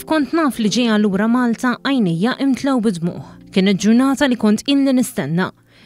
Kif kont naf li ġejja lura Malta għajnejja imtlew bid-dmugħ. Kienet ġurnata li kont ilni nistenna,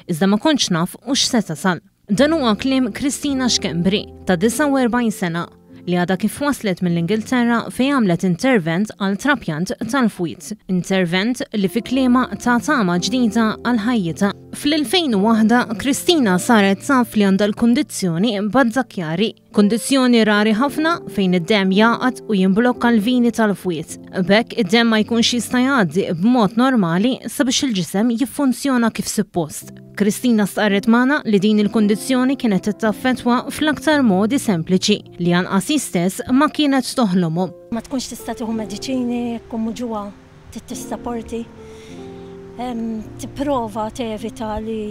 iżda ma kontx naf hux se tasal. Dan huwa kliem Christina Schembri, ta' 49 sena, li għadha kif waslet mill-Ingilterra fejn għamlet intervent għal trapjant tal-fwied. Intervent li fi kliemha ta tama ġdida għal ħajjitha. Fl-2001, Christina saret taf li għandha l-kundizzjoni Budd-Chiari, Kundizzjoni rari ħafna fejn id-demm jagħqad u jimblokka l-vini tal-fwied. B'hekk id-demm ma jkunx jista' jgħaddi b'mod normali sabiex il-ġisem jiffunzjona kif suppost. Kristina stqarret magħna li din il-kundizzjoni kienet qed taffettwa fl-aktar modi sempliċi li anqas hi stess ma kienet toħlomhom. Ma tkunx tista' tieħu mediċini jekk tkun muġugħa trid tissaporti. Tipprova tevita li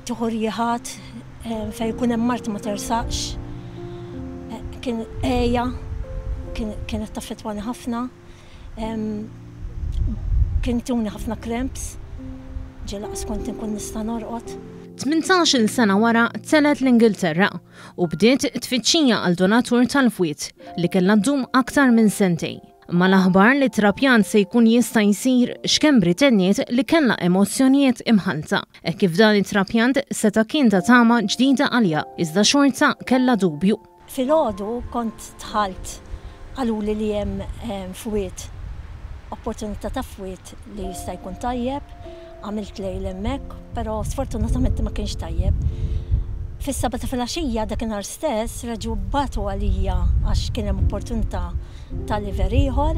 Tieħu rjiħat fejn ikun hemm mard ma tersaqx. Kien għeja, kienet taffettwani ħafna. Kien tuni ħafna cramps, ġieli lanqas kont inkun nista' norqod. 18-il sena wara telgħet l-Ingilterra u bdiet tfittxija għal donatur tal-fwied li kellha ddum aktar minn sentejn. Mal-aħbar li t-trapjant se jkun jista' jsir, Schembri tenniet li kellha emozzjonijiet imħallta, hekk kif dan it-trapjant seta' kien ta' tama ġdida għaliha, iżda xorta kellha dubju. Filgħodu kont dħalt qaluli li hemm fwied, opportunità ta' fwied li jista' jkun tajjeb, għamilt lejl hemmhekk, però sfortunatament ma kienx tajjeb. Fis-seba' ta' filgħaxija dakinhar stess reġgħu bagħtu għalija għax kien hemm opportunità ta' liver ieħor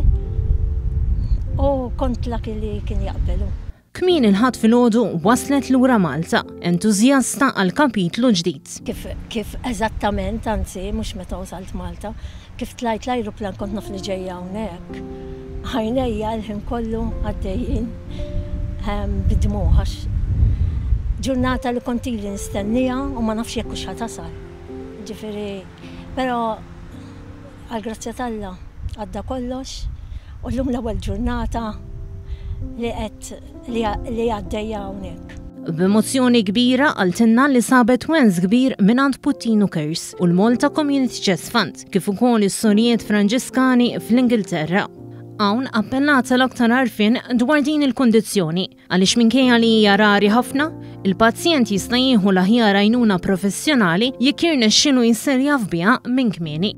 u kont lucky li kien jaqbel hu. Kmieni l-Ħadd filgħodu waslet lura Malta, entużjasta għal kapitlu ġdid. Kif, kif eżattament, anzi mhux meta wasalt Malta, kif tlajt l-ajruplan kont naf li ġejja hawnhekk, għajnejja l-ħin kollu għaddejjin bid-dmugħ għax ġurnata li kont ili nistenniha u ma nafx jekk hux ħa tasal. Ġifieri, però Għall-grazzja t'Alla għadda kollox u llum l-ewwel ġurnata li qed li għaddejja hawnhekk. B'emozzjoni kbira qaltilna li sabet wens kbir mingħand Puttinu Cares u l-Malta Community Chest Fund kif ukoll is-Sorijiet Franġiskani fl-Ingilterra. Hawn appellat għal aktar għarfien dwar din il-kundizzjoni għaliex minkejja li hija rari ħafna, il-pazjent jista' jieħu l-aħjar għajnuna professjonali jekk jirnexxilu jsir jaf biha minn kmieni.